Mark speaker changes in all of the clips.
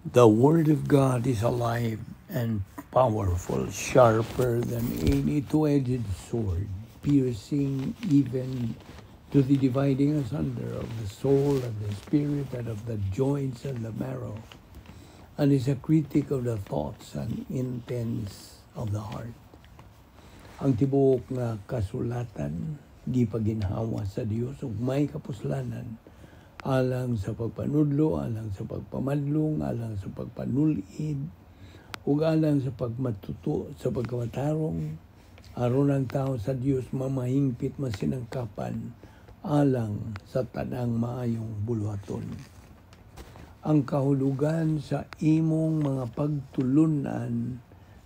Speaker 1: The Word of God is alive and powerful, sharper than any two-edged sword, piercing even to the dividing asunder of the soul and the spirit and of the joints and the marrow, and is a critic of the thoughts and intents of the heart. Ang tibuok nga kasulatan gipaginhawa sa Dios ug may kapuslanan alang sa pagpanudlo, alang sa pagpamadlong, alang sa pagpanulid, ug alang sa pagmatuto sa pagkamatarong, aron ang tao sa Dios mamahingpit, masinangkapan alang sa tanang maayong buluhaton. Ang kahulugan sa imong mga pagtulunan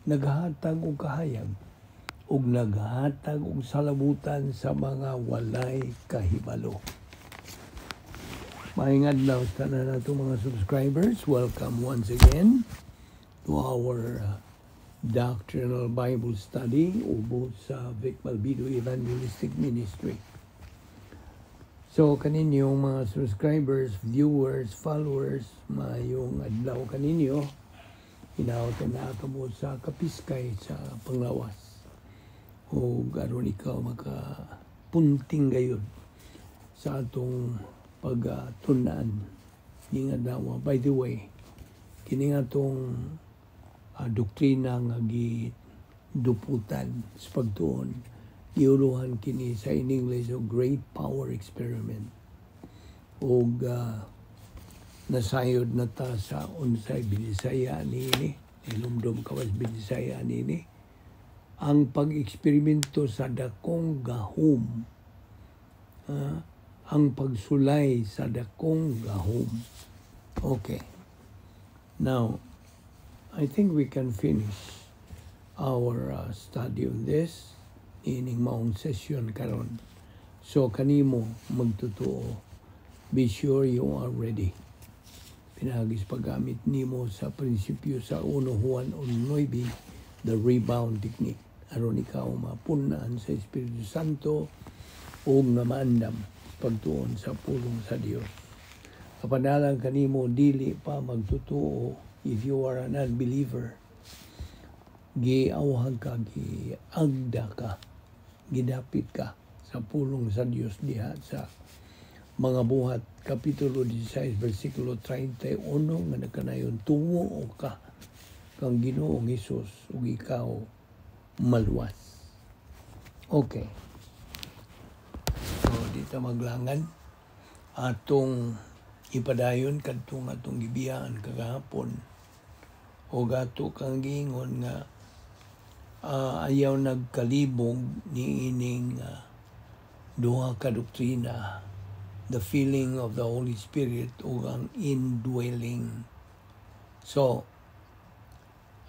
Speaker 1: naghatag og kahayag ug naghatag og salabutan sa mga walay kahibalo. Maayong adlaw sa tanan nato mga subscribers. Welcome once again to our doctrinal Bible study ubos sa Vic Malvido Evangelistic Ministry. So kaninyong mga subscribers, viewers, followers, maayong adlaw kaninyo. Hinaot na kamo sa kapiskay sa panglawas. O aron ikaw makapunting gayud sa atong pagtun-an ning adlaw. By the way, kini nga atong doktrina nga giduputan sa pagtuon, giuluhan kini sa in English og Great Power Experiment. Og nasayod na ta sa unsay binisaya niini, nilumdum ka was binisaya niini, ang pag-eksperimento sa dakong gahom, ang pagsulay sa dakong gahom. Okay. Now, I think we can finish our study on this ining maong session karon. So kanimo magtotoo, be sure you are ready. Pinaagi sa paggamit nimo sa prinsipyo sa 1 Juan 9, the rebound technique. Aron ikaw mapunan sa Espiritu Santo ug nga maandam pagtuon sa pulong sa Dios. Kapanalang kanimo dili pa magtotoo, if you are an unbeliever, giawhag ka, giagda ka, gidapit ka sa pulong sa Dios diha sa Mga Buhat Kapitulo 16 versikulo 31 nga nagkanayon, "Tungo ka kang Ginoong Hesus ug ikaw maluwas." Okay. So dito maglangan atong ipadayon kadtong atong gibiyaan kagahapon o ato kang giingon nga ayaw nagkalibog ni ining duha ka doktrina, the filling of the Holy Spirit ug ang indwelling. So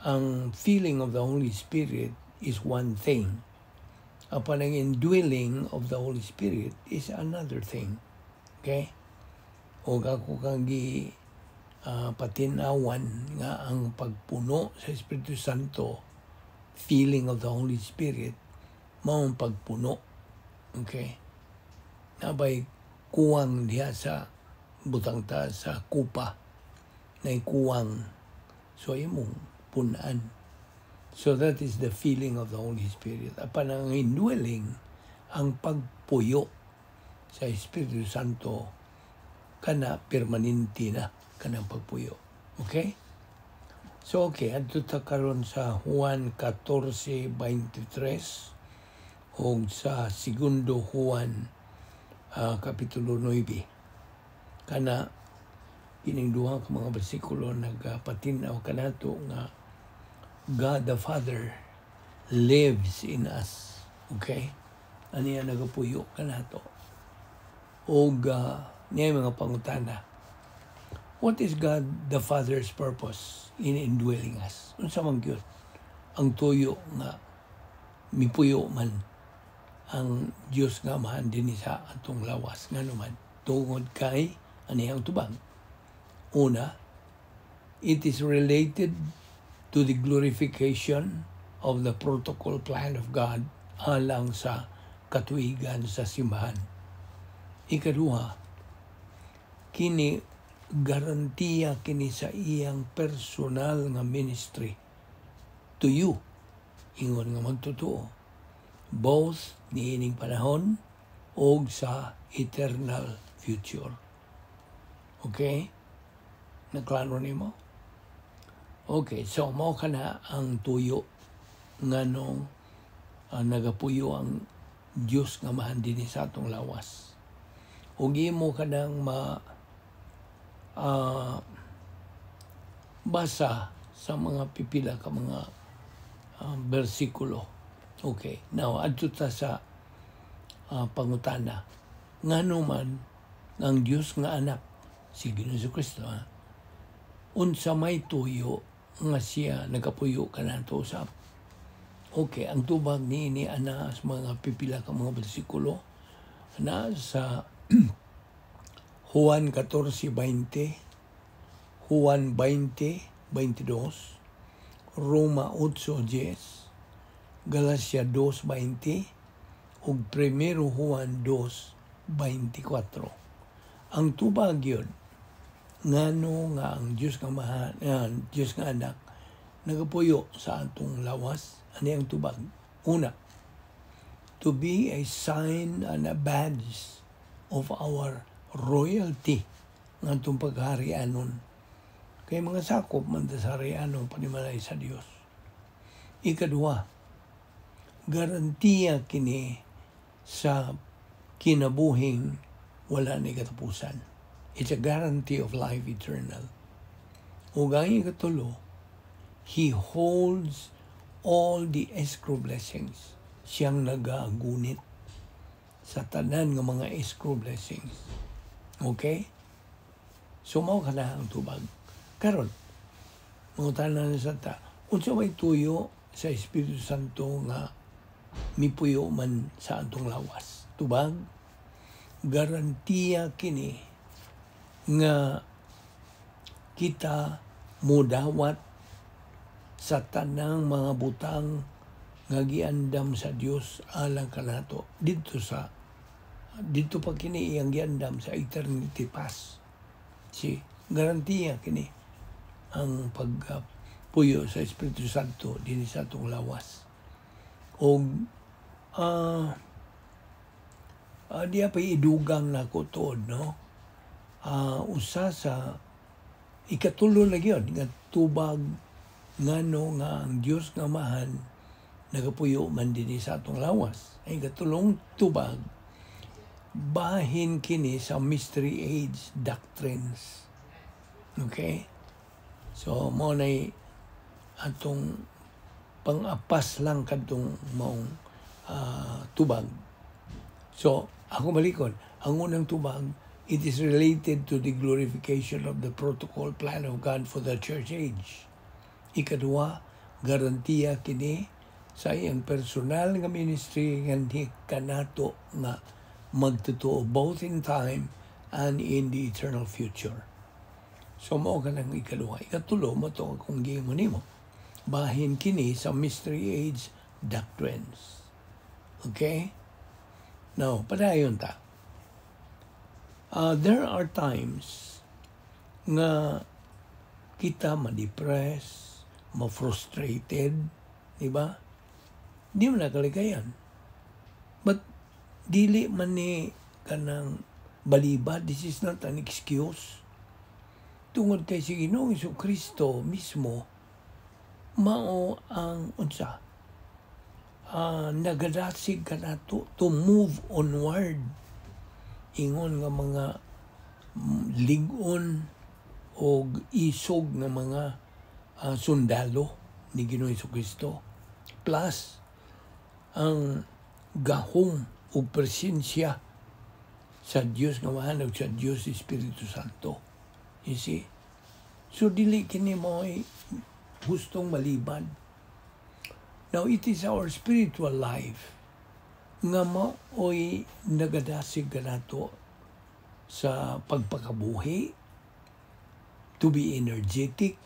Speaker 1: ang filling of the Holy Spirit is one thing, apan ang indwelling of the Holy Spirit is another thing, okay? O ako kang gi patinawan nga ang pagpuno sa Espiritu Santo, filling of the Holy Spirit, mao ang pagpuno, okay? Nabay kuwang diha sa butang ta sa kupa na kuwang, so imong punan. So that is the filling of the Holy Spirit. Apan ang indwelling, ang pagpuyo sa Espiritu Santo, kana permanente na kanang pagpuyo, okay? So okay, adto ta karon sa Juan 14:23 ug sa Segundo Juan Kapitulo 9. Kana kining duha ka mga bersikulo nagpatinaw kanato nga God the Father lives in us. Okay? Aniya nagapuyo kanato. Og niya mga pangutana. What is God the Father's purpose in indwelling us? Unsa man gyud ang tuyo nga mipuyo man ang Dios nga Amahan dinhi sa atong lawas? Ngano man? Tungod kay aniyang tubang. Una, it is related to the glorification of the protocol plan of God alang sa katuigan sa simbahan. Ikaduha, kini Garantiya kini sa iyang personal nga ministry to you ingon nga magtotoo, both niining panahon og sa eternal future. Okay? Naklaro nimo? Okay, so mao kana ang tuyo nganong nagapuyo ang Dios nga Amahan dinhi sa atong lawas. Ug imo kanang ma basa sa mga pipila ka mga bersikulo. Okay, now adto ta sa pangutana. Ngano man ang Dios nga Anak, si Ginoong Kristo, ha? Unsa may tuyo nga siya nagapuyo kanato usab? Okay, ang tubag niini ana sa mga pipila ka mga bersikulo na sa Juan 14:20, Juan 20:22, Roma 8:10, Galacia 2:20, ug 1 Juan 2:24. Ang tubag yun, ngano nga ang Diyos nga Amahan, Diyos nga Anak, nagapuyo sa atong lawas, ano ang tubag? Una, to be a sign and a badge of our royalty nga atong pagharianon. Kay mga sakop man ta sa harianon panimalay sa Dios. Ikaduha, garantiya kini sa kinabuhing wala ni katapusan. It's a guarantee of life eternal. Ug ang ikatulo, He holds all the escrow blessings. Siyang nagagunit sa tanan nga mga escrow blessings. Okay? So, mao kana ang tubag. Karon, mangutana na sa ta, unsa may tuyo sa Espiritu Santo nga mipuyo man sa atong lawas? Tubag, garantiya kini nga kita mudawat sa tanang mga butang nga giandam sa Dios alang kanato didto pa kini iyang giandam sa eternity past. Si garantiya kini ang pagpuyo sa Espiritu Santo dinhi sa atong lawas. Og diya pa idugang nako tuod, no? Usa sa ikatulo na gyud nga tubag ngano nga ang Dios nga Amahan nagapuyo man dinhi sa atong lawas. Ang ikatulong tubag, bahin kini sa mystery age doctrines. Okay? So, mao nay atong pang-apas lang kadtong maong tubag. So, ako balikon. Ang unang tubag, it is related to the glorification of the protocol plan of God for the church age. Ikaduha, garantiya kini sa iyang personal nga ministry nga kanato nga magtotoo both in time and in the eternal future. So mao kanang ikaduha. Ikatulo mao to akong giingon nimo. Bahin kini sa mystery age doctrines. Okay? Now, padayon ta. There are times nga kita ma-depress, ma-frustrated, di ba? Di man nakalikayan. But dili man ni kanang balibad, this is not an excuse. Tungod kay si Ginoong Kristo mismo mao ang unsa nagadasig kanato to move onward ingon nga mga lig-on og isog nga mga sundalo ni Ginoong Kristo, plus ang gahom ug presensya sa Dios nga Amahan ug sa Dios Espiritu Santo. You see? So dili kini mo ay gustong malibad. Now it is our spiritual life nga mao'y nagadasig kanato sa pagpakabuhi, to be energetic,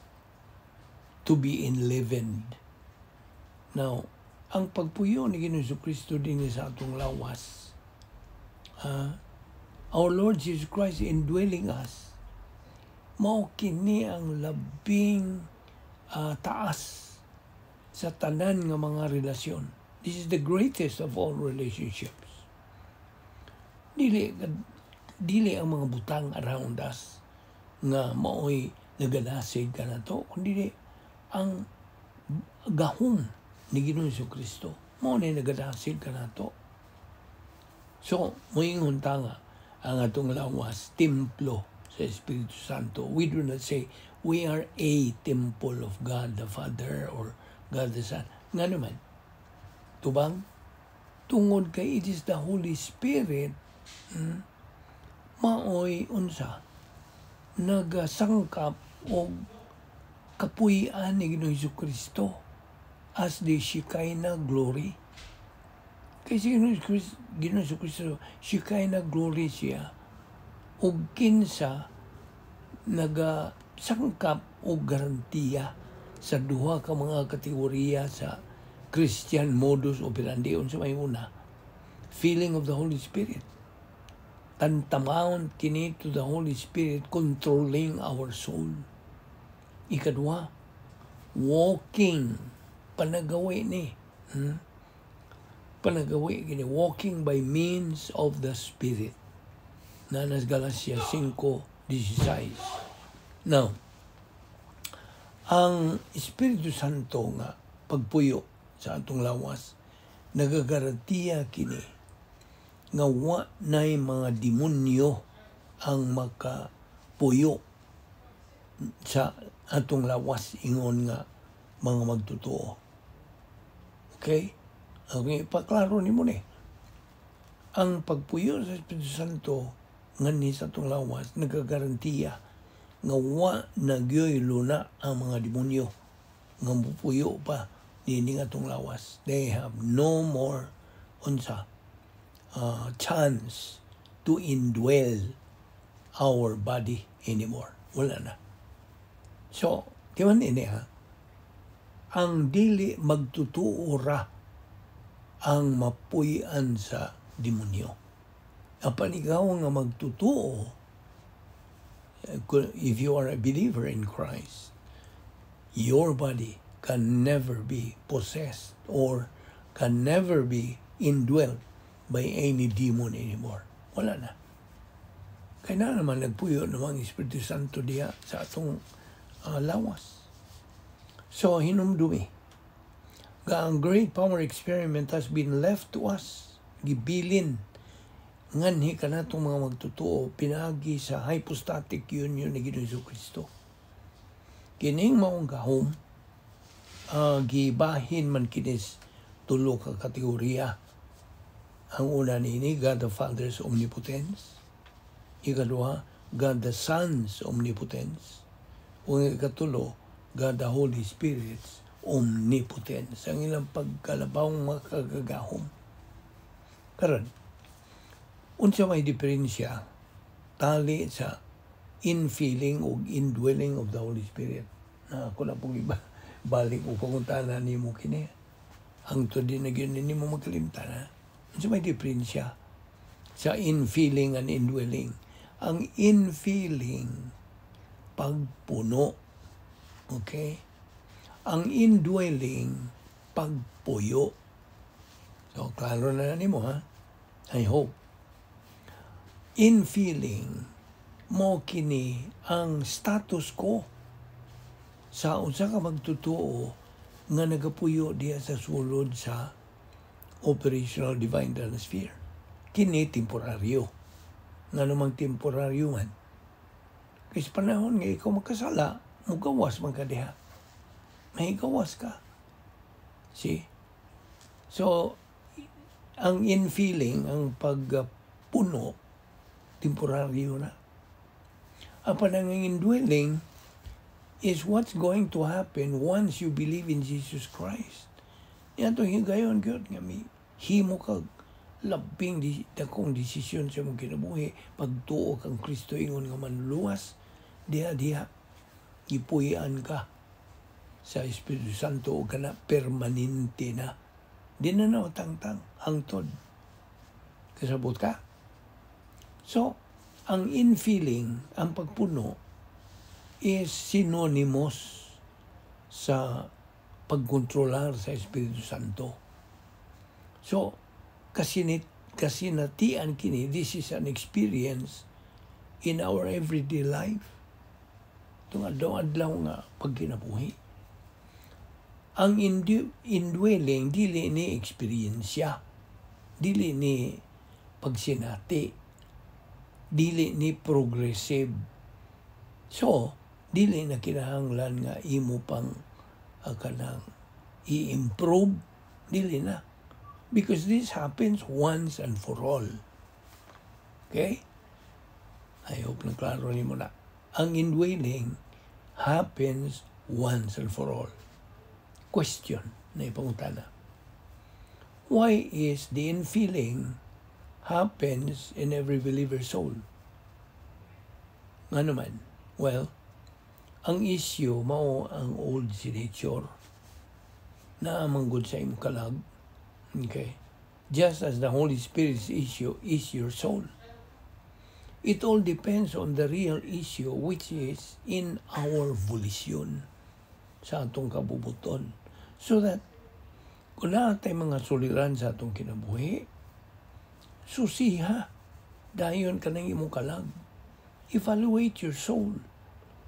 Speaker 1: to be enlivened. Now, ang pagpuyo ni Ginoong Kristo din sa atong lawas, our Lord Jesus Christ indwelling us, Mao kini ang labing taas sa tanan nga mga relasyon. This is the greatest of all relationships. Dili ang mga butang around us nga maoy nagadasig kanato, kundi ang gahom ni Ginoong Kristo. Mao ni nagadasig kanato. So, moingon ta nga ang atong lawas templo sa Espiritu Santo. We do not say we are a temple of God the Father or God the Son. Nga naman, tubang, tungod kay it is the Holy Spirit, maoy unsa, nagasangkap og kapuy-an ni Ginoong Kristo as the Shekinah glory. Kay si Ginoong Kristo, Shekinah glory siya, ug kinsa nagasangkap og garantiya sa duha ka mga kategorya sa Christian modus operandi. Unsa may una? Filling of the Holy Spirit. Tantamount kini to the Holy Spirit controlling our soul. Ikadua, walking, panagawi ni. Panagawi kini, walking by means of the Spirit. Naa na sa Galatia 5:16. Now, ang Espiritu Santo nga pagpuyo sa atong lawas, nagagarantiya kini nga wa nay mga demonyo ang makapuyo sa atong lawas ingon nga mga magtotoo. Okay? Ang ipaklaro nimo ni. Ang pagpuyo sa Espiritu Santo nganhi sa atong lawas nagagarantiya nga wa na gyoy luna ang mga demonyo nga mupuyo pa niini atong lawas. They have no more unsa chance to indwell our body anymore. Wala na. So, di man ini ha, ang dili magtutuo ra ang mapuy-an sa demonyo. Apan ikaw nga magtutuo, if you are a believer in Christ, your body can never be possessed or can never be indwelt by any demon anymore. Wala na. Kaya na naman nagpuyo naman ang Espiritu Santo diha sa atong lawas. So, hinumdumi nga ang great power experiment has been left to us. Gibilin nganhi kanatong mga magtotoo pinaagi sa hypostatic union ni Ginoong Kristo. Kining maong gahom, gibahin man kinis tulo ka kategorya. Ang una niini, God the Father's omnipotence. Ikaduha, God the Son's omnipotence. Ug ang ikatulo, God the Holy Spirit's omnipotence. Ang ilang pagkalabawng makagagahom. Karon, unsa may diferensya tali sa infilling o indwelling of the Holy Spirit? Na ako na pong iba, balik o pangutana nimo kini. Ang to di na gyud nimo magkalimtan ha. Unsa may diferensya sa infilling and indwelling? Ang infilling, pagpuno. Okay? Ang indwelling, pagpuyo. So, klaro na nimo ha. I hope. Infilling, mo kini ang status quo sa unsa ka magtotoo nga nagapuyo diha sa sulod sa operational divine transfer. Kini temporaryo. Nga namang temporaryo man? Kay sa panahon nga ikaw makasala, mugawas man ka diha. May gawas ka. See? So, ang infilling, ang pagpuno, temporaryo na. Apan ang indwelling is what's going to happen once you believe in Jesus Christ. Niadtong higayon gyud nga mi himo kag labing dakong desisyon sa imong kinabuhi, pagtuo kang Kristo ingon nga manluluwas, diha diha gipuy-an ka sa Espiritu Santo ug kana permanente na. Di na na tangtang hangtod. Kasabot ka? So, ang infilling, ang pagpuno, is synonymous sa pagkontrolar sa Espiritu Santo. So, kasinatian kini, this is an experience in our everyday life. Itong adlaw-adlaw nga pagkinabuhi. Ang indwelling, dili ni eksperyensya, dili ni pagsinati, dili ni progressive. So, dili na kinahanglan nga imo pang kanang i-improve, dili na. Because this happens once and for all. Okay? I hope na klaro nimo na. Ang indwelling happens once and for all. Question na ipangutana. Why is the infilling happens in every believer's soul? Nga naman? Well, ang issue mao ang old nature na manggod sa imong kalag. Okay? Just as the Holy Spirit's issue is your soul. It all depends on the real issue, which is in our volition, sa atong kabubuton. So that kung naa tay mga suliran sa atong kinabuhi, susiha dayon kanang imong kalag. Evaluate your soul.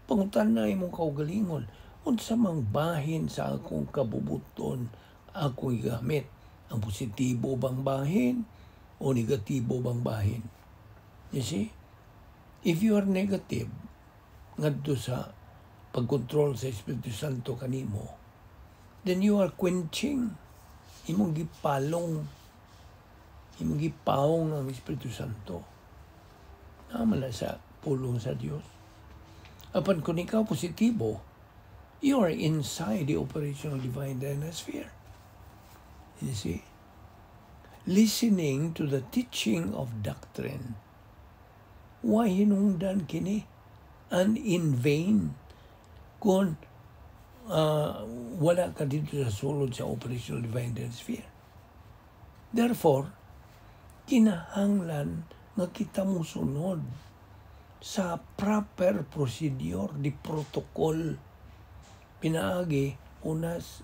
Speaker 1: Pangutan na imong kaugalingon, unsa mang bahin sa akong kabubuton akong gigamit? Ang positibo bang bahin o negatibo bang bahin? You see? If you are negative ngadto sa pagkontrol sa Espiritu Santo kanimo, then you are quenching, imong gipalong, imong gipawong ang Espiritu Santo. Naa man na sa pulong sa Dios. Apan kung ikaw positibo, you are inside the operational divine dynasphere. You see? Listening to the teaching of doctrine. Why hinungdan kini? And in vain kung wala ka dito sa sulod sa operational divine sphere. Therefore, kinahanglan nga kita musunod sa proper procedure, the protocol. Pinaagi, unas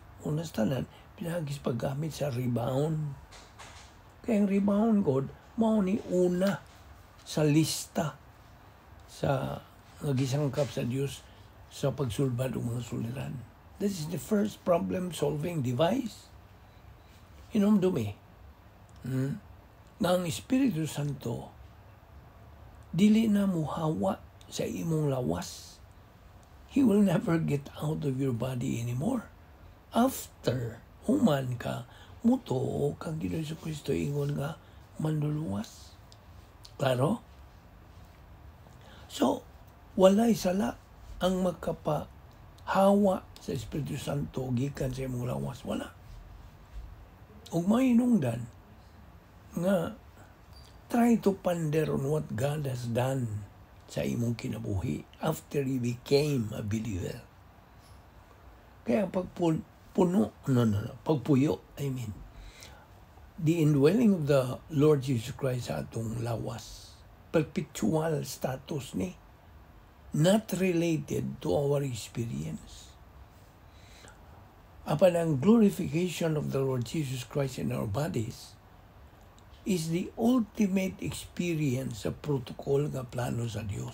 Speaker 1: tanan, pinaagi sa paggamit sa rebound. Kaya ang rebound God, mao ni una sa lista sa nga gisangkap sa Dios sa pagsulbad og mga suliran. This is the first problem-solving device. Hinumdumi nga ang Espiritu Santo dili na muhawa sa imong lawas. He will never get out of your body anymore. After human ka mutuo kang Ginoong Kristo ingon nga manluluwas. Klaro? So, walay sala ang makapahawa sa Espiritu Santo gikan sa imong lawas. Wala. Ug mahinungdan nga try to ponder on what God has done sa imong kinabuhi after you became a believer. Kaya pagpuno, no, pagpuyo, I mean, the indwelling of the Lord Jesus Christ sa atong lawas, perpetual status ni, not related to our experience. Apan ang glorification of the Lord Jesus Christ in our bodies is the ultimate experience sa protocol nga plano sa Dios.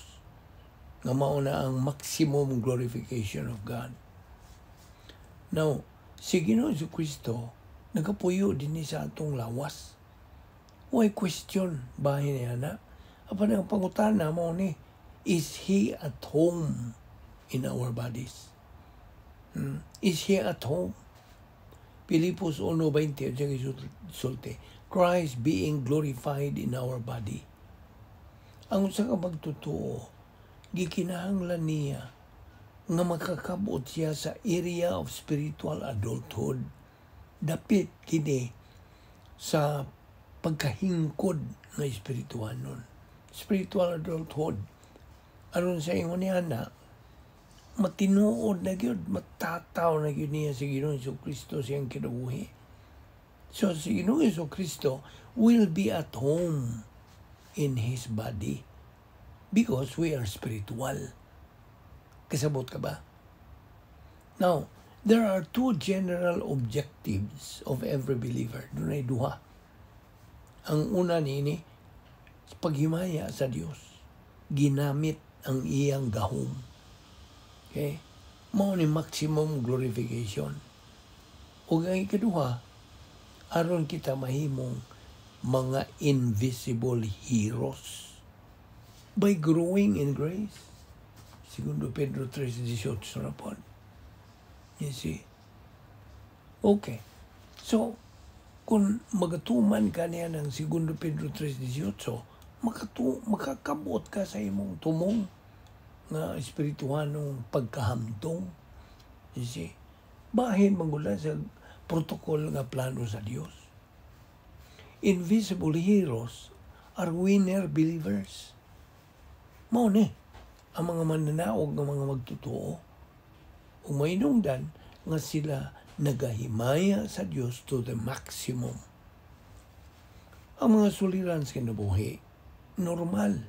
Speaker 1: Nga mao na ang maximum glorification of God. Now, si Ginoong Kristo nagapuyo din ni sa atong lawas. Why question bahin niya na? Apan ang pangutana mao ni, is He at home in our bodies? Is He at home? Pilipos 1:20 sulti, Christ being glorified in our body. Ang usa ka magtotoo, gikinahanglan niya nga makakabot siya sa area of spiritual adulthood. Dapit kini sa pagkahingkod nga espirituhanon. Spiritual adulthood. Aron sa ingon niya na, matinuod na gyud, matataw na gyud niya si Ginoong Kristo siyang kinabuhi. So si Ginoong Kristo will be at home in His body because we are spiritual. Kasabot ka ba? Now, there are two general objectives of every believer. Dunay duha. Ang una niini, paghimaya sa Dios. Ginamit ang iyang gahom. Okay? Mao ni maximum glorification. Ug ang ikaduha, aron kita mahimong mga invisible heroes by growing in grace. Segundo Pedro 3:18 na po. You see? Okay. So, kung magatuman ka niya ng Segundo Pedro 3:18, makakabot ka sa imong tumong nga espirituhanong pagkahamtong. You see? Bahin mangula sa protocol nga plano sa Dios. Invisible heroes are winner believers. Mao ni ang mga mananaog ng mga magtotoo ug mainungdan nga sila nagahimaya sa Dios to the maximum. Ang mga suliran sa kinabuhi, normal.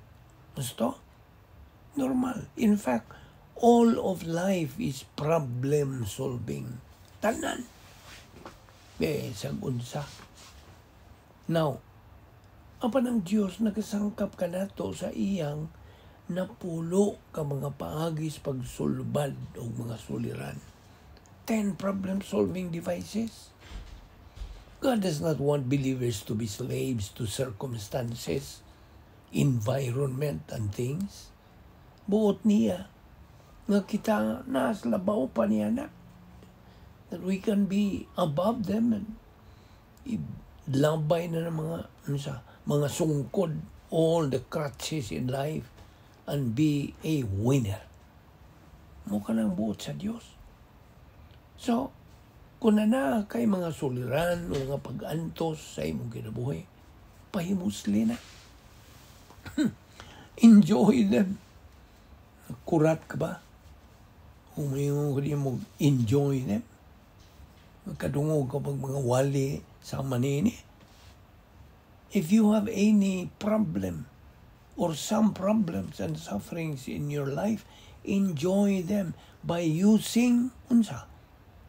Speaker 1: Gusto? Normal. In fact, all of life is problem solving. Tanan. Eh, sa unsa. Now, apan ang Diyos nagasangkap kanato sa iyang napulo ka mga paagis pagsulbad og mga suliran. 10 problem-solving devices. God does not want believers to be slaves to circumstances, environment, and things. Buot niya nga kita nas labaw pa niya na that we can be above them and labay na ng mga ano sa mga sungkod, all the crutches in life, and be a winner. Mao kanang buot sa Dios. So, kung na kay mga suliran o mga pag-antos sa imong kinabuhi, pahimusli na. Enjoy them. Kurat ka ba? Umayon ko mo enjoy them. Kadungog ka pag mga wali sa manini. If you have any problem or some problems and sufferings in your life, enjoy them by using unsa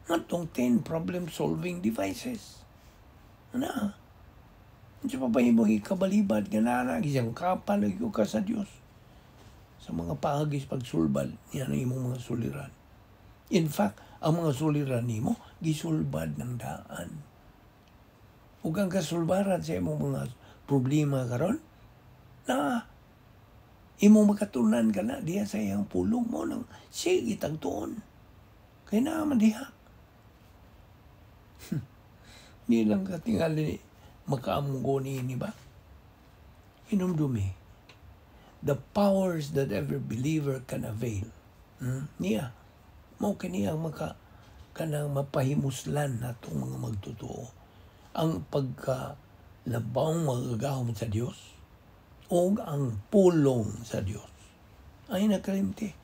Speaker 1: ngatong 10 problem solving devices. Ana. Unsa pa ba imong ikabalibad nga nana gisang kapal ka sa Dios sa mga paagis pagsulbad niya ang imong mga suliran? In fact, ang mga suliran nimo gisulbad ng daan. Ug ang kasulbaran sa imong mga problema karon na imong makatunan ka na diha sa iyang pulong mo nang sige tagtuon. Kay naa man diha. Di lang ka tingali makaamgo ni ba? Hinumdumi, the powers that every believer can avail. Niya, mao kini ang maka kanang mapahimuslan natong mga magtotoo. Ang pagka labawng magagahom sa Dios o ang pulong sa Dios. Ay nakalimti.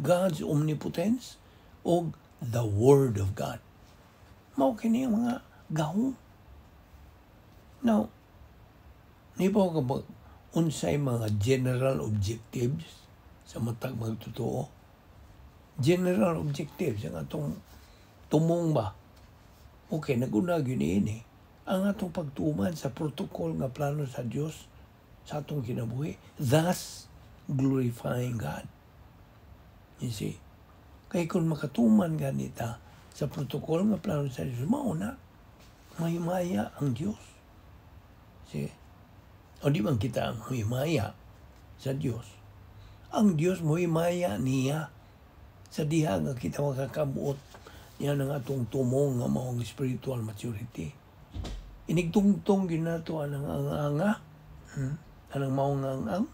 Speaker 1: God's omnipotence o the Word of God. Mao kini ang mga gahom. Now, nibaw ka ba unsay mga general objectives sa matag magtotoo? General objectives ang atong tumong ba? Okay, naguna gyud ini ang atong pagtuman sa protocol nga plano sa Dios sa atong kinabuhi, thus glorifying God. You see? Kay kung makatuman ganita sa protocol nga plano sa Dios, mao na mahimaya ang Dios. See? O di man kita ang mahimaya sa Dios? Ang Dios mohimaya niya sa diha nga kita makakabuot niya ng atong tumong nga maong spiritual maturity. Inigtungtong gyud nato anang ang-anga, Anang maong ang-ang.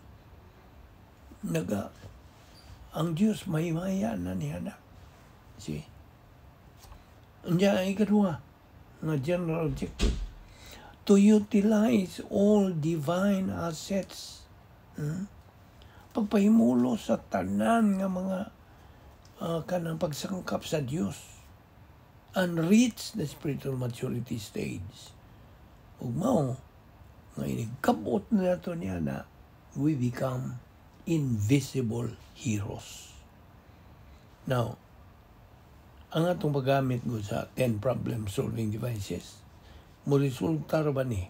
Speaker 1: Naga, ang Dios mahimaya na niya na. See? Unya ang ikaduha nga general objective, to utilize all divine assets. Pagpahimulo sa tanan nga mga kanang pagsangkap sa Dios and reach the spiritual maturity stage. Ug mao nga inigkabot na nato niya na we become invisible heroes. Now, ang atong paggamit mo sa 10 problem solving devices, mo resulta ra ba ni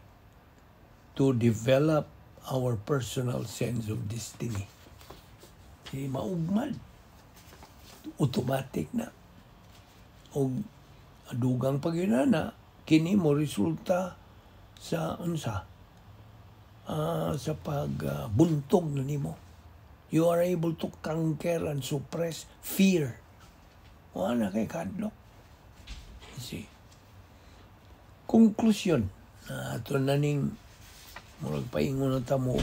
Speaker 1: to develop our personal sense of destiny. Di maugmad. Automatic na. O dugang paginana, kini mo resulta sa unsa? Sa pagbuntog na nimo. You are able to conquer and suppress fear. Wala kay kadlok. You see? Conclusion. Na ato na ning murag paingon na ta mo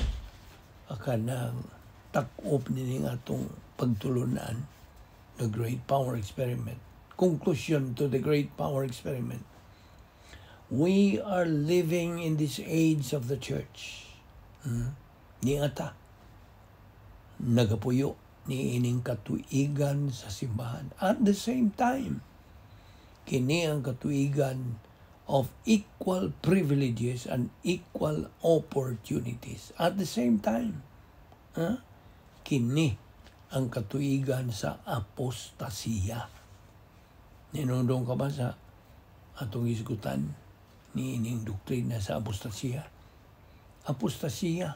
Speaker 1: kanang tak-op nining atong pagtulunan, the Great Power Experiment. Conclusion to the Great Power Experiment. We are living in this age of the church. Ni ata nagapuyo ni ining katuigan sa simbahan. At the same time, kini ang katuigan of equal privileges and equal opportunities. At the same time, huh? Kini ang katuigan sa apostasiya. Ninundong ka ba sa atong isgutan ni ining doktrina sa apostasiya? Apostasiya.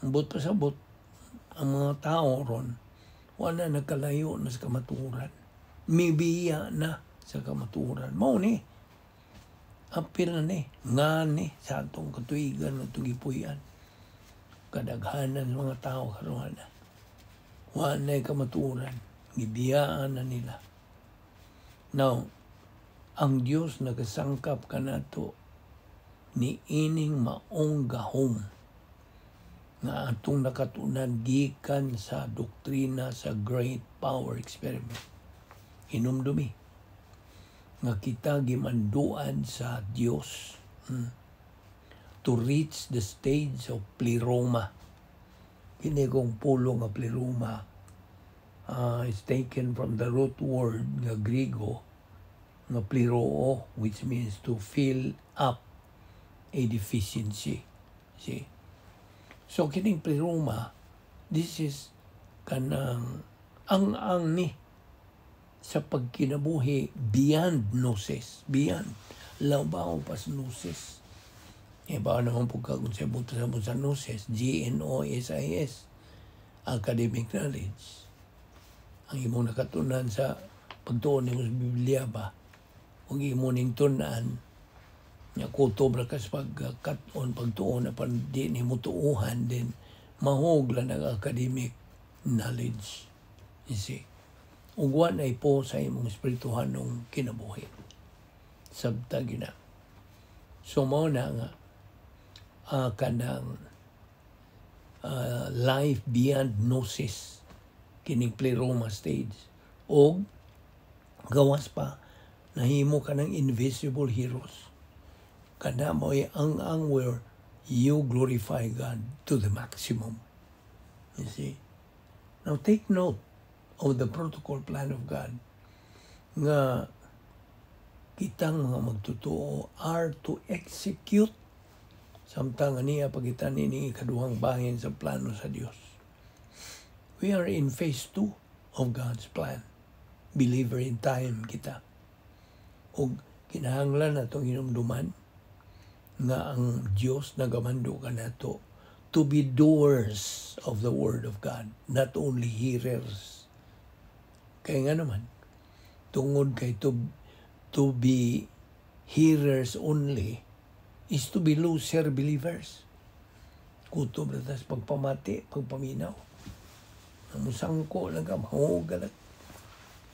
Speaker 1: Ambot pasabot, ang mga tao ron, wala nagkalayo na sa kamatuoran. Mibiya na sa kamatuoran. Mao ni, apil na ni, nga ni sa atong katuigan nga atong gipuy-an. Kadaghanan sa mga tao karon na. Wala na kamatuoran. Gibiyaan na nila. Now, ang Dios nagasangkap kanato ni ining maong gahom nga atong nakatunan gikan sa doktrina sa Great Power Experiment. Hinumdumi nga kita gimanduan sa Dios to reach the stage of pleroma. Kini kong pulong nga pleroma is taken from the root word nga Griego nga pleroo, which means to fill up a deficiency. See? So kining pleroma, this is kanang ang ni sa pagkinabuhi beyond gnosis, beyond labaw pas gnosis. E ba naman po ka kung sa buta sa gnosis, gnosis, academic knowledge. Ang imong nakatunan sa pagtuon nimo sa Biblia ba, ug imo ning tun-an, nya kutob ra kas pagkat-on pagtuon apan di nimo tuohan, din mahog lang ang academic knowledge. You see? Ug wa na po sa imong espirituhanong kinabuhi. Sabta gina. So mao na nga kanang life beyond gnosis kining pleroma stage, og gawas pa nahimo ka ng invisible heroes kana mo'y ang where you glorify God to the maximum. You see? Now take note of the protocol plan of God nga kitang mga magtotoo are to execute samtang niya pagita nining ikaduhang bahin sa plano sa Dios. We are in phase 2 of God's plan. Believer in time kita. Og kinahanglan natong hinumduman nga ang Dios nagamando kanato to be doers of the word of God, not only hearers. Kaya nga naman, tungod kay to be hearers only is to be loser believers. Kutob na tas pagpamati, pagpaminaw. Musangko lang ka, mahugalat.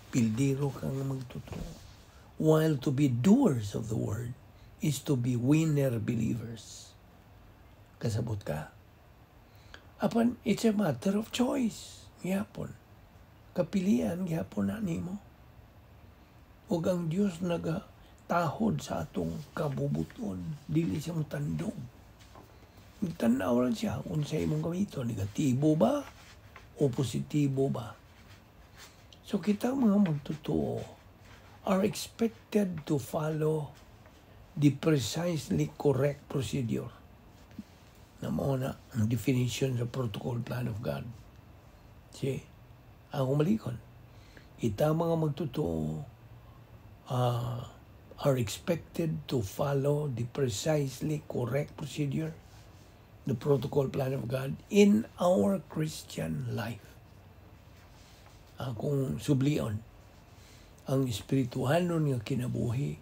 Speaker 1: Pildiro kang magtotoo. While to be doers of the word is to be winner believers. Kasabot ka? Apan, it's a matter of choice. Gihapon. Kapilian, gihapon na nimo. Ug ang Dios naga tahod sa atong kabubuton. Dili siya motandog. Tanaw lang siya kung sa imong gamiton. Negatibo ba? O positibo ba? So kita mga magtotoo are expected to follow the precisely correct procedure na mao na ang definition sa protocol plan of God. See? Ang umalikon. Kita mga magtotoo are expected to follow the precisely correct procedure, the protocol plan of God in our Christian life. Kung sublion, ang espirituhanon nga kinabuhi,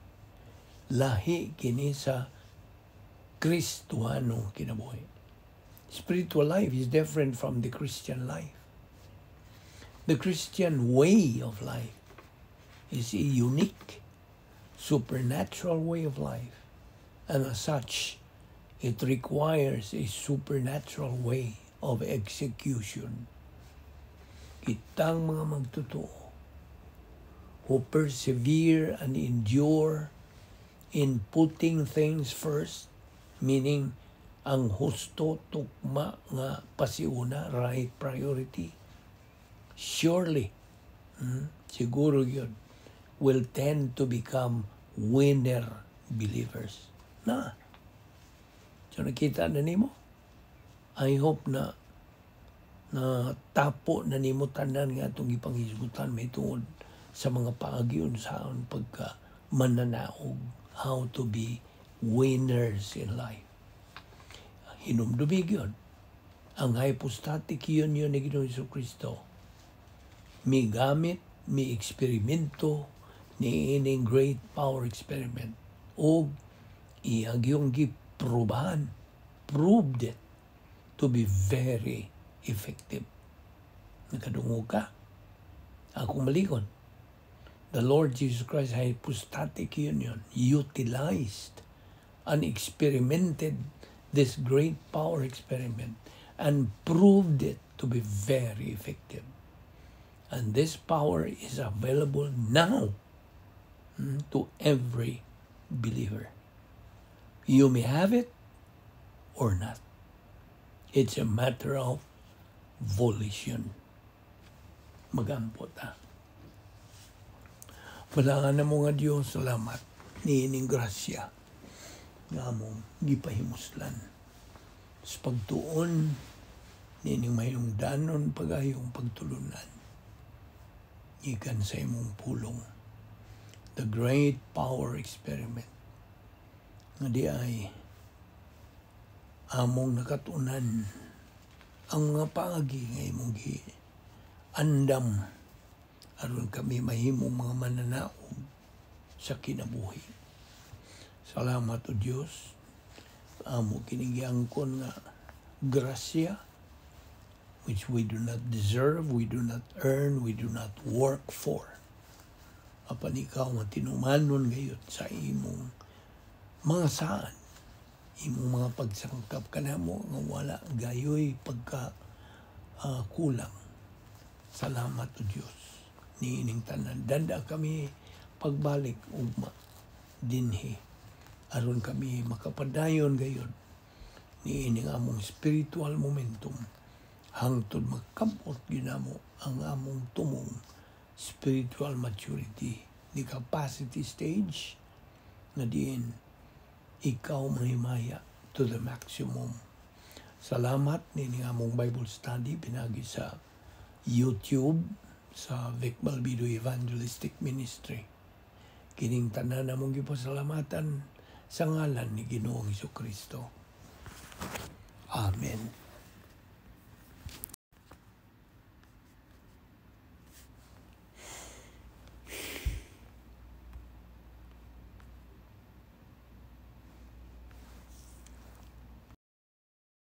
Speaker 1: lahi kini sa Kristohano kinabuhi. Spiritual life is different from the Christian life. The Christian way of life is a unique, supernatural way of life. And as such, it requires a supernatural way of execution. Kitang mga magtotoo who persevere and endure in putting things first, meaning ang husto, tukma nga pasiuna, right priority, surely, siguro yun, will tend to become winner believers. Na. So nakita na nimo? I hope na na tapo na nimo tanan nga atong ipanghisgutan may tungod sa mga paagi unsaon pagka mananaog, how to be winners in life. Hinumdumi yun ang hypostatic union ni Ginoong Kristo. Mi gamit, mi eksperimento ni ining great power experiment o iyang yung giprubahan, proved it to be very effective. Nakadungog ka? Akong malikon. The Lord Jesus Christ hypostatic union utilized and experimented this great power experiment and proved it to be very effective. And this power is available now to every believer. You may have it or not. It's a matter of volition. Magampo ta. Balaan namo nga Diyos, salamat niining grasya nga among gipahimuslan sa pagtuon niining mahilungdanon pagayong pagtulunan gikan sa imong pulong, the great power experiment nga di ay among nakatunan ang mga paagi nga imong gi andam aron kami mahimong mga mananaog sa kinabuhi. Salamat, O Dios. Amo kining giangkon nga grasya which we do not deserve, we do not earn, we do not work for. Apan ikaw matinumanon gayud sa imong mga saan, imong mga pagsangkap kanamo nga wala gayoy pagka kulang. Salamat, O Dios, niining tanan. Danda kami pagbalik ugma dinhi aron kami makapadayon gayud niining among spiritual momentum hangtod magkabot ginamo ang among tumong spiritual maturity, the capacity stage na diin ikaw mahimaya to the maximum. Salamat nining among Bible study pinagi sa YouTube sa Vic Balbido Evangelistic Ministry. Kining tanan among gipasalamatan sa ngalan ni Ginoong Kristo. Amen.